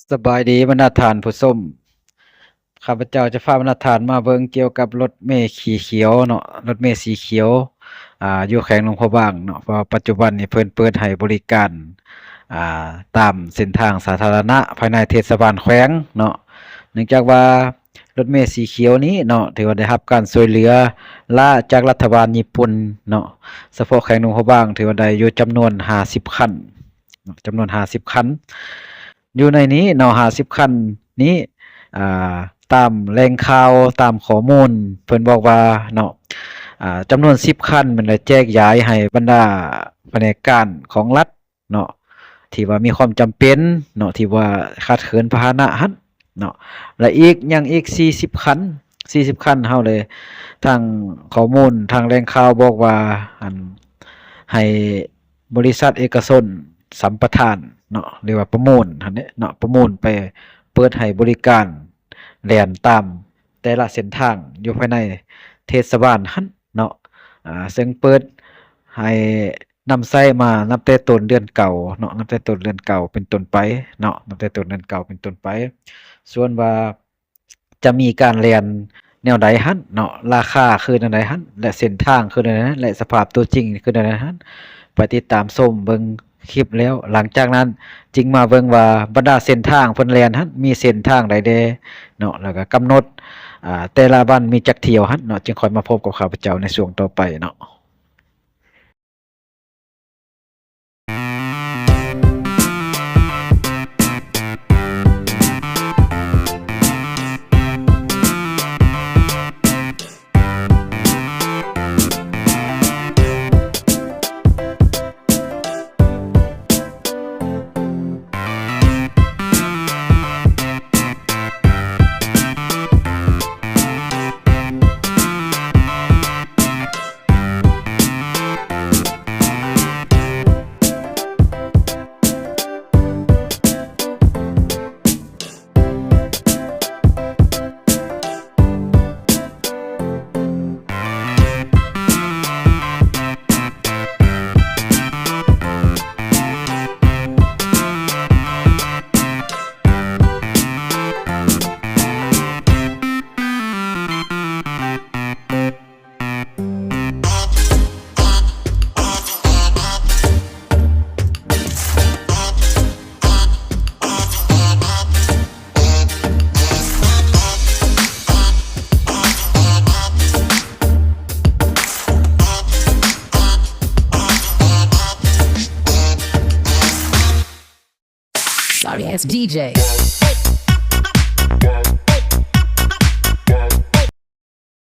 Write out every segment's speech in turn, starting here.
ສະບາຍດີບັນດາທ່ານຜູ້ຊົມ, ຂ້າພະເຈົ້າຈະພາບັນດາທ່ານມາເບິ່ງກ່ຽວກັບລົດເມຂີ່ຂຽວເນາະ, ລົດເມສີຂຽວ ອ່າ ຢູ່ແຂວງຫຼວງພະບາງເນາະ, ເພາະວ່າປັດຈຸບັນນີ້ເພິ່ນເປີດໃຫ້ບໍລິການ ອ່າ ຕາມເສັ້ນທາງສາທາລະນະພາຍໃນເທດສະບານແຂວງເນາະ. ເນື່ອງຈາກວ່າລົດເມສີຂຽວນີ້ເນາະ ຖືວ່າໄດ້ຮັບການຊ່ວຍເຫຼືອລ້າຈາກລັດຖະບານຍີ່ປຸ່ນເນາະ, ສະເພາະແຂວງຫຼວງພະບາງຖືວ່າໄດ້ຢູ່ຈຳນວນຫ້າສິບຄັນເນາະ, ຈຳນວນຫ້າສິບຄັນ. ຢູ່ໃນນີ້ເນາະ ຫ້າສິບຄັນນີ້ ອ່າ ຕາມແຫຼ່ງຂ່າວ ຕາມຂໍ້ມູນເພິ່ນບອກວ່າເນາະ ອ່າ ຈຳນວນສິບຄັນແມ່ນໄດ້ແຈກຢາຍໃຫ້ບັນດາພະແນກການຂອງລັດເນາະ ທີ່ວ່າມີຄວາມຈຳເປັນເນາະ ທີ່ວ່າຂາດເຂີນພາຫະນະຫັ້ນເນາະ ແລະ ອີກ ຍັງອີກສີ່ສິບຄັນ, ສີ່ສິບຄັນເຮົາເລີຍ ທາງຂໍ້ມູນ ທາງແຫຼ່ງຂ່າວບອກວ່າ ອັນ ໃຫ້ ບໍລິສັດເອກະຊົນສຳປະທານເນາະ ຫຼືວ່າປະມູນຫັ້ນແຫຼະເນາະ, ປະມູນໄປເປີດໃຫ້ບໍລິການແລ່ນຕາມແຕ່ລະເສັ້ນທາງຢູ່ພາຍໃນເທດສະບານຫັ້ນເນາະ, ອ່າ ເຊິ່ງເປີດໃຫ້ນຳໃຊ້ມານັບແຕ່ຕົ້ນເດືອນເກົ້າເນາະ, ນັບແຕ່ຕົ້ນເດືອນເກົ້າເປັນຕົ້ນໄປເນາະ, ນັບແຕ່ຕົ້ນເດືອນເກົ້າເປັນຕົ້ນໄປ. ສ່ວນວ່າ ຈະມີການແລ່ນແນວໃດຫັ້ນເນາະ, ລາຄາຄືແນວໃດຫັ້ນ ແລະ ເສັ້ນທາງຄືແນວໃດຫັ້ນ ແລະ ສະພາບຕົວຈິງຄືແນວໃດຫັ້ນ ໄປຕິດຕາມຊົມເບິ່ງຄລິບແລ້ວ ຫຼັງຈາກນັ້ນຈຶ່ງມາເບິ່ງວ່າບັນດາເສັ້ນທາງເພິ່ນແລ່ນຫັ້ນມີເສັ້ນທາງໃດແດ່ເນາະ, ແລ້ວກໍກຳນົດ ອ່າ ແຕ່ລະວັນມີຈັກຖ້ຽວຫັ້ນເນາະ, ຈຶ່ງຄ່ອຍມາພົບກັບຂ້າພະເຈົ້າໃນຊ່ວງຕໍ່ໄປເນາະ.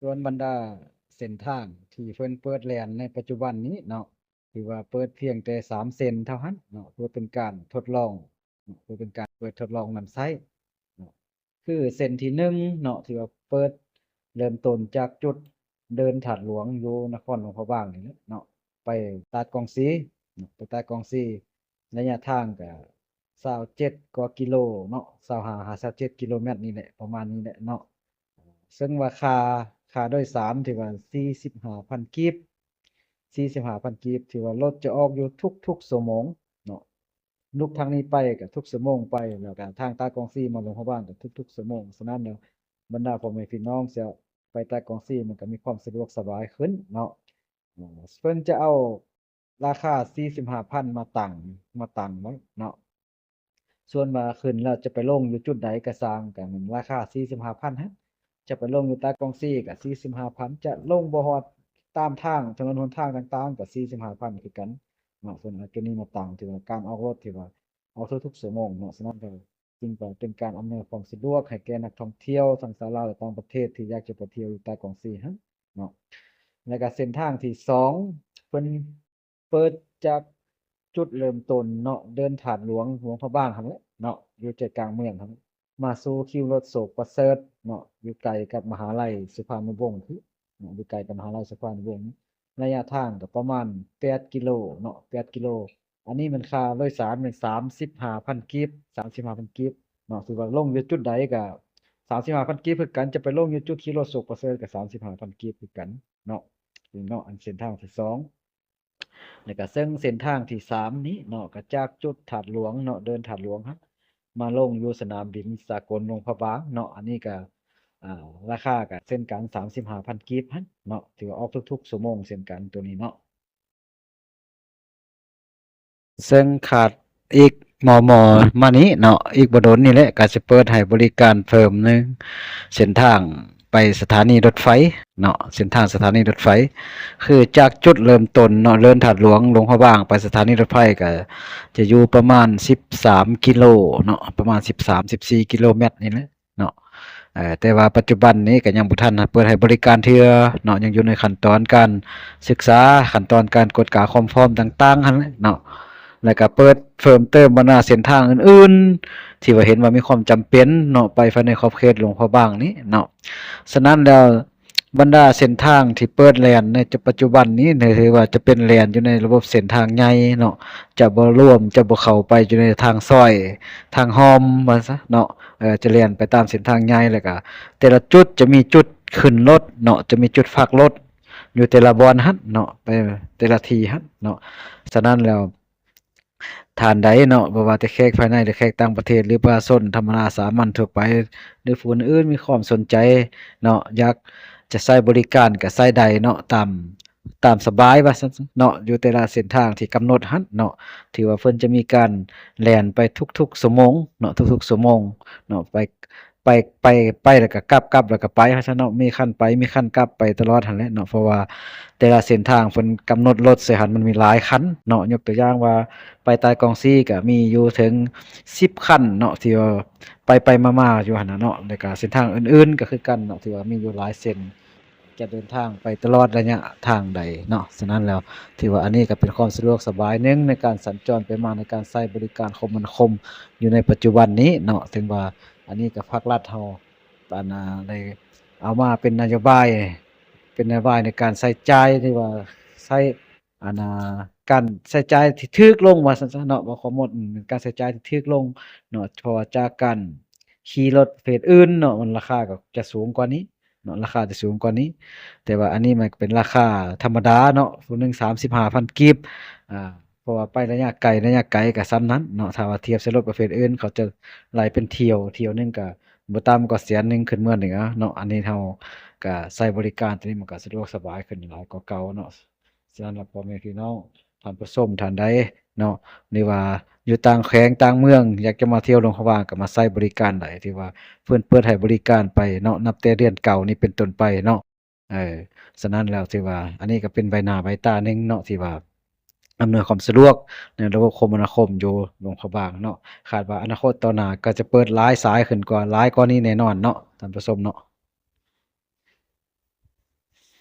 ສ່ວນບັນດາເສັ້ນທາງທີ່ເພິ່ນເປີດແລ່ນໃນປັດຈຸບັນນີ້ເນາະ ຖືວ່າເປີດພຽງແຕ່ສາມເສັ້ນເທົ່ານັ້ນເນາະ, ເພື່ອເປັນການທົດລອງເນາະ, ເພື່ອເປັນການເປີດທົດລອງນຳໃຊ້ເນາະ. ຄືເສັ້ນທີໜຶ່ງເນາະ ທີ່ວ່າເປີດເລີ່ມຕົ້ນຈາກຈຸດເດີ່ນທາດຫຼວງຢູ່ນະຄອນຫຼວງພະບາງນີ້ແຫຼະເນາະ ໄປຕາດກອງຊີເນາະ, ໄປຕາດກອງຊີ ໄລຍະທາງກະຊາວເຈັດກວ່າກິໂລເນາະ, ຊາວຫ້າຫາຊາວເຈັດກິໂລແມັດນີ້ແຫຼະ ປະມານນີ້ແຫຼະເນາະ. ເຊິ່ງວ່າຄ່າ ຄ່າໂດຍສານຖືວ່າສີ່ສິບຫ້າພັນກີບ, ສີ່ສິບຫ້າພັນກີບ ຖືວ່າລົດຈະອອກຢູ່ທຸກໆຊົ່ວໂມງເນາະ, ລຸກທາງນີ້ໄປກໍທຸກຊົ່ວໂມງໄປ, ແລ້ວກໍທາງຕາດກອງຊີມາຫຼວງພະບາງກໍທຸກໆຊົ່ວໂມງ. ສະນັ້ນແລ້ວ ບັນດາພໍ່ແມ່ພີ່ນ້ອງທີ່ໄປຕາດກອງຊີ ມັນກໍມີຄວາມສະດວກສະບາຍຂຶ້ນເນາະ. ເພິ່ນຈະເອົາ ລາຄາສີ່ສິບຫ້າພັນມາຕັ້ງ ມາຕັ້ງໄວ້ເນາະ. ສ່ວນວ່າຂຶ້ນແລ້ວຈະໄປລົງຢູ່ຈຸດໃດກໍຊ່າງ, ກໍແມ່ນລາຄາສີ່ສິບຫ້າພັນຫັ້ນ, ຈະໄປລົງຢູ່ຕາດກອງຊີກໍສີ່ສິບຫ້າພັນ, ຈະລົງບໍ່ຮອດຕາມທາງ ຖະໜົນຫົນທາງຕ່າງໆກໍສີ່ສິບຫ້າພັນຄືກັນເນາະ. ເພິ່ນເອົາຈຸດນີ້ມາຕັ້ງ ຖືວ່າການອອກລົດ ຖືວ່າອອກທຸກໆຊົ່ວໂມງເນາະ. ສະນັ້ນກໍ ຈຶ່ງກໍເປັນການອຳນວຍຄວາມສະດວກໃຫ້ແກ່ນັກທ່ອງທ່ຽວ ທັງຊາວລາວ ແລະ ຕ່າງປະເທດ ທີ່ຢາກຈະໄປທ່ຽວຢູ່ຕາດກອງຊີຫັ້ນເນາະ. ແລ້ວກໍເສັ້ນທາງທີສອງ ເພິ່ນເປີດຈາກຈຸດເລີ່ມຕົ້ນເນາະ ເດີ່ນທາດຫຼວງ ຫຼວງພະບາງຫັ້ນແຫຼະເນາະ, ຢູ່ໃຈກາງເມືອງຫັ້ນ ມາສູ່ຄິວລົດໂຊກປະເສີດເນາະ, ຢູ່ໃກ້ກັບມະຫາໄລສຸພານຸວົງ ເນາະ, ຢູ່ໃກ້ກັບມະຫາໄລສຸພານຸວົງ, ໄລຍະທາງກໍປະມານແປດກິໂລເນາະ, ແປດກິໂລ. ອັນນີ້ແມ່ນຄ່າໂດຍສານແມ່ນສາມສິບຫ້າພັນກີບ, ສາມສິບຫ້າພັນກີບເນາະ, ຖືວ່າລົງຢູ່ຈຸດໃດກໍສາມສິບຫ້າພັນກີບຄືກັນ, ຈະໄປລົງຢູ່ຈຸດຂີ່ລົດໂຊກປະເສີດກໍສາມສິບຫ້າພັນກີບຄືກັນເນາະ, ນີ້ເນາະ ອັນເສັ້ນທາງທີສອງ. ແລ້ວກໍເຊິ່ງເສັ້ນທາງທີສາມນີ້ເນາະ ກໍຈາກຈຸດທາດຫຼວງເນາະ, ເດີ່ນທາດຫຼວງຫັ້ນ ມາລົງຢູ່ສະໜາມບິນສາກົນຫຼວງພະບາງເນາະ. ອັນນີ້ກະ ອ່າ ລາຄາກະເຊັ່ນກັນ ສາມສິບຫ້າພັນກີບຫັ້ນເນາະ ຖືວ່າອອກທຸກໆຊົ່ວໂມງເຊັ່ນກັນໂຕນີ້ເນາະ. ເຊິ່ງຄາດອີກມໍ່ໆມານີ້ເນາະ ອີກບໍ່ດົນນີ້ແຫຼະ ກະຈະເປີດໃຫ້ບໍລິການເພີ່ມໜຶ່ງເສັ້ນທາງໄປສະຖານີລົດໄຟເນາະ ເສັ້ນທາງສະຖານີລົດໄຟ ຄືຈາກຈຸດເລີ່ມຕົ້ນເນາະ ເລີນທາດຫຼວງ ຫຼວງພະບາງ ໄປສະຖານີລົດໄຟກະຈະຢູ່ປະມານສິບສາມກິໂລເນາະ ປະມານສິບສາມ ສິບສີ່ກິໂລແມັດນີ້ແຫຼະ ເນາະ ເອີ ແຕ່ວ່າປັດຈຸບັນນີ້ກໍຍັງບໍ່ທັນເປີດໃຫ້ບໍລິການເທື່ອເນາະ ຍັງຢູ່ໃນຂັ້ນຕອນການສຶກສາ ຂັ້ນຕອນການກວດກາຄວາມພ້ອມຕ່າງໆຫັ້ນແຫຼະເນາະ ແລ້ວກໍເປີດເພີ່ມເຕີມບັນດາເສັ້ນທາງອື່ນໆ ທີ່ວ່າເຫັນວ່າມີຄວາມຈຳເປັນເນາະ ໄປພາຍໃນຂອບເຂດຫຼວງພະບາງນີ້ເນາະ. ສະນັ້ນແລ້ວ ບັນດາເສັ້ນທາງທີ່ເປີດແລ່ນໃນປັດຈຸບັນນີ້ ຖືວ່າຈະເປັນແລ່ນຢູ່ໃນລະບົບເສັ້ນທາງໃຫຍ່ເນາະ ຈະບໍ່ລວມ ຈະບໍ່ເຂົ້າໄປຢູ່ໃນທາງຊອຍ ທາງຮ່ອມວ່າຊະເນາະ ເອີ ຈະແລ່ນໄປຕາມເສັ້ນທາງໃຫຍ່ ແລ້ວກະແຕ່ລະຈຸດຈະມີຈຸດຂຶ້ນລົດເນາະ ຈະມີຈຸດພັກລົດຢູ່ແຕ່ລະບ່ອນຫັ້ນເນາະ ໄປແຕ່ລະທີ່ຫັ້ນເນາະ. ສະນັ້ນແລ້ວ ທ່ານໃດເນາະ ບໍ່ວ່າແຕ່ແຂກພາຍໃນ ຫຼື ແຂກຕ່າງປະເທດ ຫຼື ປະຊາຊົນທຳມະດາສາມັນທົ່ວໄປ ຫຼື ຜູ້ອື່ນໆມີຄວາມສົນໃຈເນາະ ຢາກຈະໃຊ້ບໍລິການກໍໃຊ້ໄດ້ເນາະ ຕາມ ຕາມສະບາຍວ່າຊັ້ນເນາະ ຢູ່ແຕ່ລະເສັ້ນທາງທີ່ກຳນົດຫັ້ນເນາະ ຖືວ່າເພິ່ນຈະມີການແລ່ນໄປທຸກໆຊົ່ວໂມງເນາະ ທຸກໆຊົ່ວໂມງເນາະ ໄປ ໄປ ໄປ ໄປແລ້ວກໍກັບ ກັບແລ້ວກໍໄປວ່າຊັ້ນເນາະ ມີຄັນໄປ ມີຄັນກັບໄປຕະຫຼອດຫັ້ນແຫຼະເນາະ ເພາະວ່າແຕ່ລະເສັ້ນທາງເພິ່ນກຳນົດລົດໃສ່ຫັ້ນ ມັນມີຫຼາຍຄັນເນາະ ຍົກຕົວຢ່າງວ່າໄປໃຕ້ກອງຊີກໍມີຢູ່ເຖິງສິບຄັນເນາະ ທີ່ວ່າໄປໆມາໆຢູ່ຫັ້ນນະເນາະ ແລ້ວກໍເສັ້ນທາງອື່ນໆກໍຄືກັນເນາະ ທີ່ວ່າມີຢູ່ຫຼາຍເສັ້ນ ຈະເດີນທາງໄປຕະຫຼອດໄລຍະທາງໃດເນາະ. ສະນັ້ນແລ້ວ ຖືວ່າອັນນີ້ກໍເປັນຄວາມສະດວກສະບາຍໜຶ່ງໃນການສັນຈອນໄປມາ ໃນການໃຊ້ບໍລິການຄົມມະນາຄົມຢູ່ໃນປັດຈຸບັນນີ້ເນາະ ເຖິງວ່າອັນນີ້ກໍພາກລັດເຮົາ ອັນ ອ່າ ໄດ້ເອົາມາເປັນນະໂຍບາຍ ເປັນນະໂຍບາຍໃນການໃຊ້ຈ່າຍ ຫຼືວ່າໃຊ້ ອັນ ອ່າ ການໃຊ້ຈ່າຍທີ່ຖືກລົງວ່າຊັ້ນຊະເນາະ ເວົ້າຄວາມໝົດ ເປັນການໃຊ້ຈ່າຍທີ່ຖືກລົງເນາະ ເພາະວ່າຈາກການຂີ່ລົດປະເພດອື່ນເນາະ ມັນລາຄາກໍຈະສູງກວ່ານີ້ເນາະ ລາຄາຈະສູງກວ່ານີ້ ແຕ່ວ່າອັນນີ້ມັນເປັນລາຄາທຳມະດາເນາະ ຜູ້ໜຶ່ງສາມສິບຫ້າພັນກີບ ອ່າ ເພາະວ່າໄປໄລຍະໄກ ໄລຍະໄກກໍສ່ຳນັ້ນເນາະ ຖ້າວ່າທຽບໃສ່ລົດປະເພດອື່ນ ເຂົາຈະໄລ່ເປັນຖ້ຽວ ຖ້ຽວໜຶ່ງກໍບໍ່ຕ່ຳກວ່າແສນໜຶ່ງຂຶ້ນເມືອເໜືອເນາະ ອັນນີ້ເຮົາກໍໃຊ້ບໍລິການຕົວນີ້ ມັນກໍສະດວກສະບາຍຂຶ້ນຫຼາຍກວ່າເກົ່າເນາະ. ສະນັ້ນລະ ພໍ່ແມ່ພີ່ນ້ອງທ່ານຜູ້ຊົມທ່ານໃດເນາະ ຫຼືວ່າຢູ່ຕ່າງແຂວງຕ່າງເມືອງ ຢາກຈະມາທ່ຽວຫຼວງພະບາງ ກໍມາໃຊ້ບໍລິການໄດ້ ທີ່ວ່າເພິ່ນເປີດໃຫ້ບໍລິການໄປເນາະ ນັບແຕ່ເດືອນເກົ້ານີ້ເປັນຕົ້ນໄປເນາະ. ເອີ ສະນັ້ນແລ້ວ ຖືວ່າອັນນີ້ກໍເປັນໃບໜ້າໃບຕາໜຶ່ງເນາະ ທີ່ວ່າອຳນວຍຄວາມສະດວກໃນລະບົບຄົມມະນາຄົມຢູ່ຫຼວງພະບາງເນາະ. ຄາດວ່າອະນາຄົດຕໍ່ໜ້າກໍຈະເປີດຫຼາຍສາຍຂຶ້ນກວ່າ ຫຼາຍກວ່ານີ້ແນ່ນອນເນາະ ທ່ານຜູ້ຊົມເນາະ.